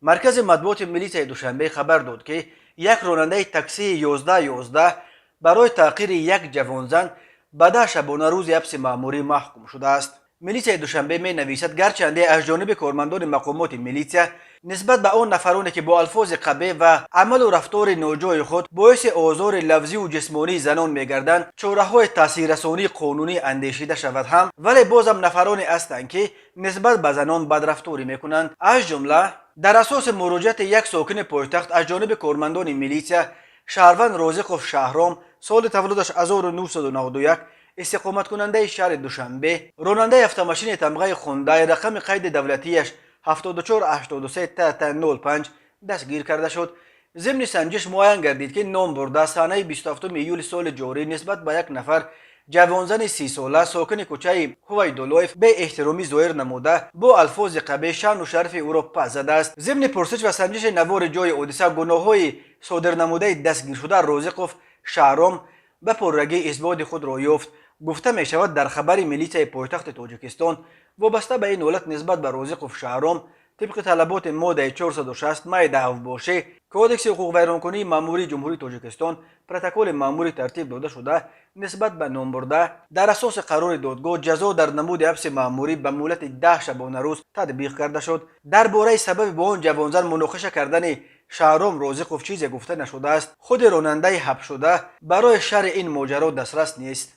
Маркази матбуоти милитсияи Душанбе хабар дод, ки як ронандаи таксии 1111 барои таъқири як ҷавонзан ба 10 шабонарӯзи ҳабси маъмурӣ маҳкум шудааст. Милитсияи Душанбе менависад, гарчанде аз ҷониби кормандони мақомоти милитсия нисбат ба он нафароне, ки бо алфози қабеҳ ва амалу рафтори ноҷои худ боиси озори лафзиву ҷисмонии занон мегарданд, чораҳои таъсиррасонии қонунӣ андешида шавад ҳам, вале бозам нафароне ҳастанд, ки нисбат ба занон бадрафторӣ мекунанд. Аз ҷумла, дар асоси муроҷиати як сокини пойтахт аз ҷониби кормандони милитсия шаҳрванд Розиқов Шаҳром, соли таваллудаш 1991, истиқоматкунандаи шаҳри Душанбе, ронандаи автомошини тамғаи «Хундай», рақами қайди давлатияш 7483 ТТ 05, дастгир карда шуд. Зимни санҷиш муайян гардид, ки ном бурда санаи 27 июли соли ҷорӣ нисбат ба як нафар ҷавонзани 30-сола, сокини кӯчаи Ҳувайдуллоев, беэҳтиромӣ зоҳир намуда, бо алфози қабеҳ шаъну шарафи ӯро паст задааст. Зимни пурсиш ва санҷиши навори ҷои ҳодиса гуноҳҳои содирнамудаи дастгиршуда Розиқов Шаҳром ба пуррагӣ исботи худро ёфт, гуфта мешавад дар хабари милитсияи пойтахти Тоҷикистон. Вобаста ба ин ҳолат нисбат ба Розиқов Шаҳром тибқи талаботи моддаи 460 майда ҳавбошӣ Кодекси ҳуқуқвайронкунии маъмурии Ҷумҳурии Тоҷикистон протоколи маъмурӣ тартиб дода шуда, нисбат ба номбурда дар асоси қарори додгоҳ ҷазо дар намуди ҳабси маъмурӣ ба муҳлати 10 шабонарӯз татбиқ карда шуд. Дар бораи сабаби бо он ҷавонзан муноқиша кардани Шаҳром Розиқов чизе гуфта нашудааст. Худи ронандаи ҳабсшуда барои шарҳи ин моҷаро дастрас нест.